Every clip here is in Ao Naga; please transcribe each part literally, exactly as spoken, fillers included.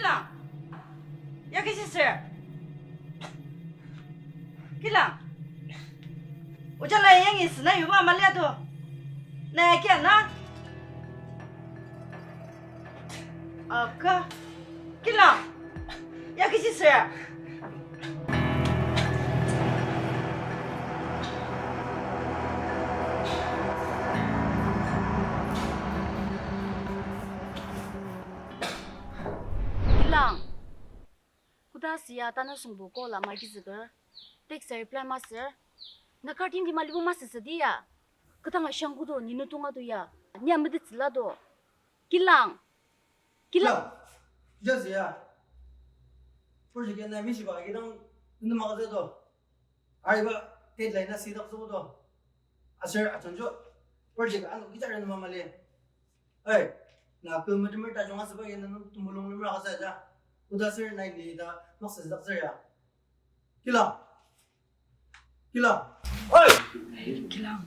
Kilang. Ya kechi sür? Kilang. Ojala yangi sena yuba mali ado. Na ya kia na? Aka. Kilang. Ya kechi sür? Kilang. Koda siya tanü süngbo call ama kizüker. Text reply masür. Na kar timti malibo masü südi ya. Ketang ashang kodo ni nutung ado ya. Ni ametet züla do. Kilang. Kilang. Kilang. Just ya. Project ya na mishiba kidang nunü makazü do. Ariba deadline na sidak zübo do. Aser achangjo project ano kijaru numa mali. Hey, na kü metemer tajung asüba ya nanu temulung lemra kasa ja. Koda sür nai ni ta maksa züdak sür ya. Kilang. Kilang. Hey! Kilang.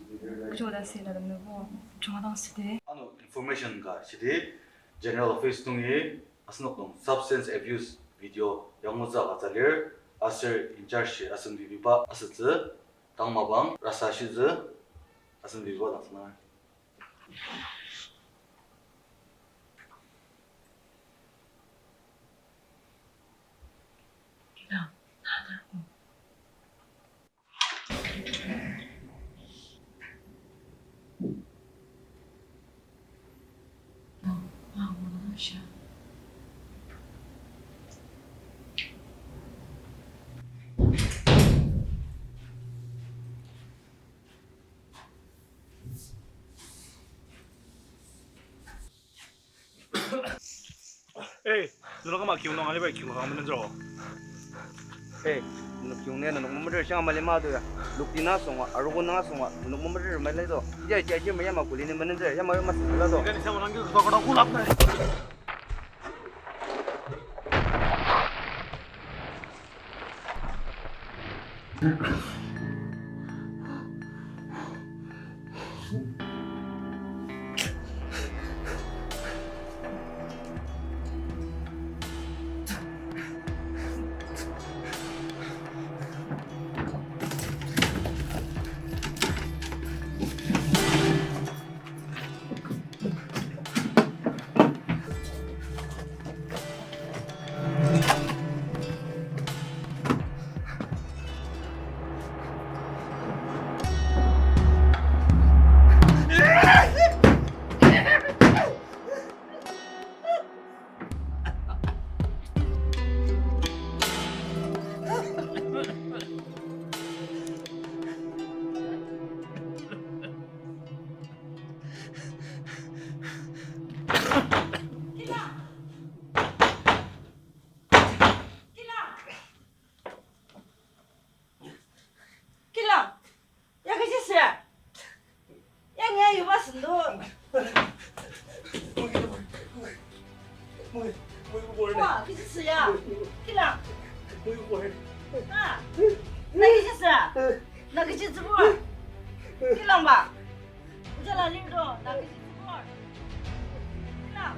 Kujo da sila da mebo. Chunga dang side. Ano information ka side. General Office nungi asenok nung substance abuse video yangutsü agütsü lir, aser in charge asem bibiba asütsü, tang mapang rasa shitsü, asem bibiba dang sena. Hey, nenok ama kiong nung aliba kiong kang menen zero. Hey, nenok kiong ne nenok memeter shang ama lima do ya. Lukti na songa, arogo na songa, nenok memeter mele do. Iya, iya, iya, maya ma kuli ne menen zero, ya ma, ya ma sila do. Kani sama nangki kota kota kulap na. Kilang! Kilang! Kilang! Ya kechi sü? Ya ni ayuba sendo. Wa, kechi sü ya? Kilang! Ah! Na kechi sü? Na kechi tsübu? Kilang ba? Ojala lir do, na kechi tsübu? Kilang!